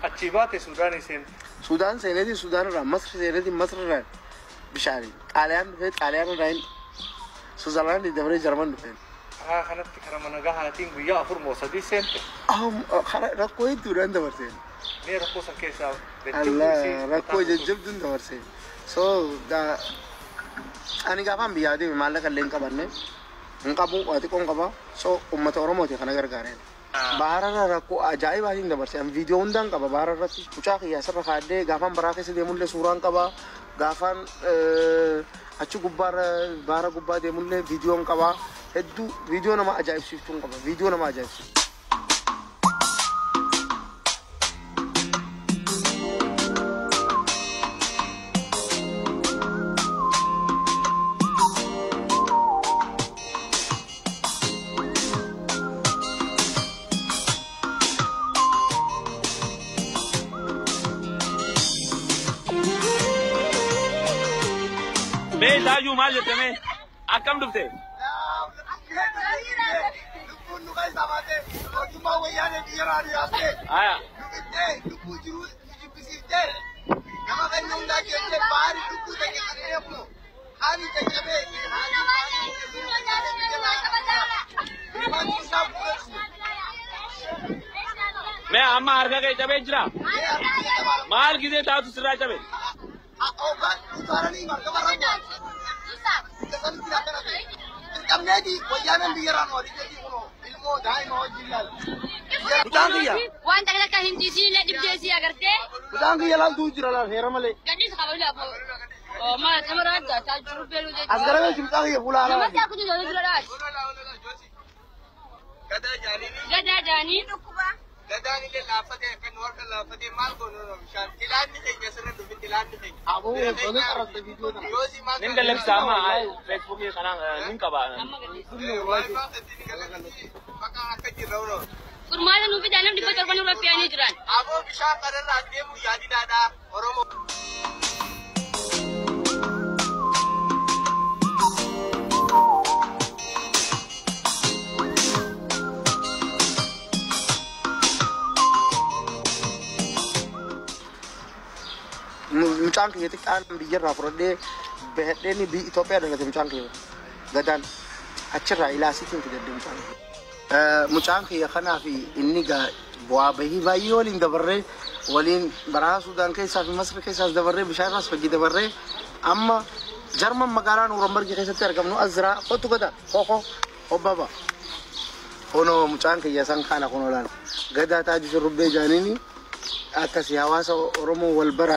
Achii baate Suudaanii seente. Suudaan seeneeti Suudaan irraa Masri seeneeti Masri irraa bishaaniin Xaaliyaan dhufee Xaaliyaan irraa Suuzerlaandii dabaree Jarman dhufeen. Karaa kanatti karaa nagaa kanaatiin guyyaa 4 moo 3 seente. Rakkoo hedduudhaan dabarseen. Mee rakkoo san keessaa Allah rakkoo jajjabduun dabarseen. So ani gaafaan biyyaa deeme maallaqa illee hin qabanne hin qabu waa xiqqoon qaba. So uummata Oromooti kana gargaareen. Bahararra rakkoo ajaa'ibaatiin dabarse. Ani viidiyoo hundaan qaba bahara irratti. Mucaa kiyya asirra kaa'adhee gaafaan baraa keessa deemullee suuraan qaba. Gaafaan achi gubbaarra bahara gubbaa deemullee viidiyoon qaba. Hedduu viidiyoo nama ajaa'ibsiiftuun qaba. Viidiyoo nama ajaa'ibsiiftu. Mee Taajuu maal jette mee? Akkam dhufte? Lubbuun nu keessa baatee mootummaa wayyaanee biyya nu yaastee Aya. nu bittee lubbuu jiruu nu jibbisiiftee nama kennu hundaa jettee baari lubbuu ta'e kan eegnu haali caccabee Mee amma harka kee cabee jira? Maal gisee taatu sirraa cabe? Dirqamneeti wayyaaneen biyya nu adiijetii kunoo ilmoo daa'ima wajjin laala. Mucaan kiyya. Waan takka takka hin ciisiin dhibdee si agartee. Mucaan kiyya laaltuu jira laal heera malee. Gadhiis qaba lafa. Maal namara adda taajuru beeluu jechuudha. As garagalchi mucaan kiyya fuula haaraa. Namatti akka jiru dura dhaati. Gadaa jaanii. Gadaan illee laaffatee akka nu harka laaffatee maal goonu bishaan tilaanni keenya asirra dhufin tilaanni keenya. Aboo wantoonni qarabde viidiyoo kana. Yoosii maal Nin gallabsa amma Feesbuukii kana nin qaba. Amma gadhiis. Bakka akka jirra unoo. Furmaata nuu fidaa namni 700 nurra fe'anii jiran. Aboo bishaan kanarraa deemu yaadinaadha Oromoo. Mucaan kiyya xiqqaan biyyarraa fudhadhee bahadheen biyya Itoophiyaa dhalate mucaan kiyya gadaan achirraa ilaasiitiin fidadhe mucaan kiyya. Mucaan kiyya kanaa fi inni bu'aa bahii baay'ee waliin dabarree waliin baraa Suudaan keessaa fi Masri keessaas dabarree bishaan irraas fagii dabarree amma Jarman magaalaa Nuurambargii keessatti argamnu as jira kottu gada koko hobbaba. Kunoo mucaan kiyya san kana kunoo laala gadaa Taajuu Shurrubbee jaaniini akkasii hawaasa Oromoo wal bara.